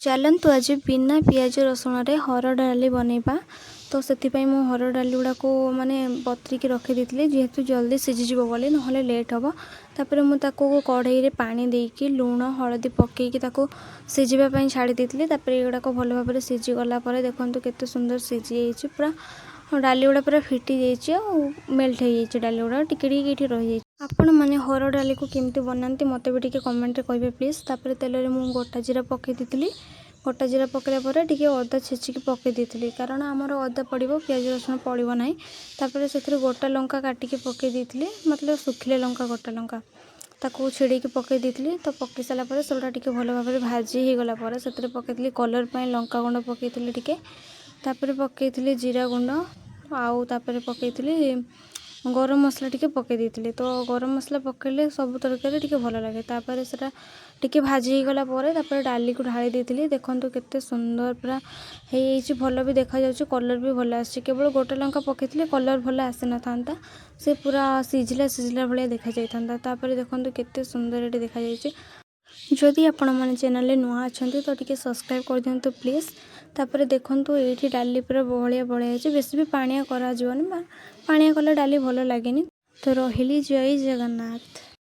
ଚାଲନ୍ତୁ, ଆଜି ବିନା ପିଆଜ ରସୁଣରେ ହରଡ଼ ଡାଲି ବନେଇବା। ତ ସେଥିପାଇଁ ମୁଁ ହରଡ଼ ଡାଲି ଗୁଡ଼ାକୁ ମାନେ ବତୁରେଇକି ରଖିଦେଇଥିଲି, ଯେହେତୁ ଜଲ୍ଦି ସିଝିଯିବ ବୋଲି, ନହେଲେ ଲେଟ୍ ହେବ। ତାପରେ ମୁଁ ତାକୁ କଢ଼େଇରେ ପାଣି ଦେଇକି ଲୁଣ ହଳଦୀ ପକାଇକି ତାକୁ ସିଝିବା ପାଇଁ ଛାଡ଼ି ଦେଇଥିଲି। ତାପରେ ଏଗୁଡ଼ାକ ଭଲ ଭାବରେ ସିଝିଗଲା ପରେ ଦେଖନ୍ତୁ, କେତେ ସୁନ୍ଦର ସିଝି ଯାଇଛି। ପୁରା ଡାଲି ଗୁଡ଼ା ପୁରା ଫିଟି ଯାଇଛି ଆଉ ମେଲ୍ଟ ହେଇଯାଇଛି। ଡାଲି ଗୁଡ଼ା ଟିକେ ଟିକେ ଏଇଠି ରହିଯାଇଛି। ଆପଣମାନେ ହରଡ଼ ଡାଲିକୁ କେମିତି ବନାନ୍ତି, ମୋତେ ବି ଟିକେ କମେଣ୍ଟରେ କହିବେ ପ୍ଲିଜ୍। ତାପରେ ତେଲରେ ମୁଁ ଗୋଟା ଜିରା ପକାଇ ଦେଇଥିଲି। ଗୋଟା ଜିରା ପକାଇଲା ପରେ ଟିକେ ଅଦା ଛେଚିକି ପକାଇ ଦେଇଥିଲି, କାରଣ ଆମର ଅଦା ପଡ଼ିବ, ପିଆଜ ରସୁଣ ପଡ଼ିବ ନାହିଁ। ତାପରେ ସେଥିରେ ଗୋଟା ଲଙ୍କା କାଟିକି ପକାଇ ଦେଇଥିଲି, ମତଲବ ଶୁଖିଲା ଲଙ୍କା, ଗୋଟା ଲଙ୍କା ତାକୁ ଛିଡ଼େଇକି ପକାଇ ଦେଇଥିଲି। ତ ପକାଇ ସାରିଲା ପରେ ସେଗୁଡ଼ା ଟିକେ ଭଲ ଭାବରେ ଭାଜି ହେଇଗଲା ପରେ ସେଥିରେ ପକାଇଥିଲି କଲର୍ ପାଇଁ ଲଙ୍କା ଗୁଣ୍ଡ ପକାଇଥିଲି ଟିକେ। ତାପରେ ପକାଇଥିଲି ଜିରା ଗୁଣ୍ଡ ଆଉ ତାପରେ ପକାଇଥିଲି ଗରମ ମସଲା ଟିକେ ପକାଇ ଦେଇଥିଲି। ତ ଗରମ ମସଲା ପକାଇଲେ ସବୁ ତରକାରୀ ଟିକେ ଭଲ ଲାଗେ। ତାପରେ ସେଟା ଟିକେ ଭାଜି ହେଇଗଲା ପରେ ତାପରେ ଡାଲିକୁ ଢାଳି ଦେଇଥିଲି। ଦେଖନ୍ତୁ, କେତେ ସୁନ୍ଦର ପୁରା ହେଇଯାଇଛି, ଭଲ ବି ଦେଖାଯାଉଛି, କଲର୍ ବି ଭଲ ଆସିଛି। କେବଳ ଗୋଟା ଲଙ୍କା ପକାଇଥିଲେ କଲର୍ ଭଲ ଆସିନଥାନ୍ତା, ସେ ପୁରା ସିଝିଲା ସିଝିଲା ଭଳିଆ ଦେଖାଯାଇଥାନ୍ତା। ତାପରେ ଦେଖନ୍ତୁ, କେତେ ସୁନ୍ଦର ଏଠି ଦେଖାଯାଇଛି। ଯଦି ଆପଣମାନେ ଚ୍ୟାନେଲରେ ନୂଆ ଅଛନ୍ତି, ତ ଟିକେ ସବସ୍କ୍ରାଇବ୍ କରିଦିଅନ୍ତୁ ପ୍ଲିଜ୍। ତାପରେ ଦେଖନ୍ତୁ, ଏଇଠି ଡାଲି ପୁରା ବହଳିଆ ବହଳିଆ ହେଇଛି। ବେଶୀ ବି ପାଣିଆ କରାଯିବନି ବା ପାଣିଆ କଲେ ଡାଲି ଭଲ ଲାଗେନି। ତ ରହିଲି, ଜୟ ଜଗନ୍ନାଥ।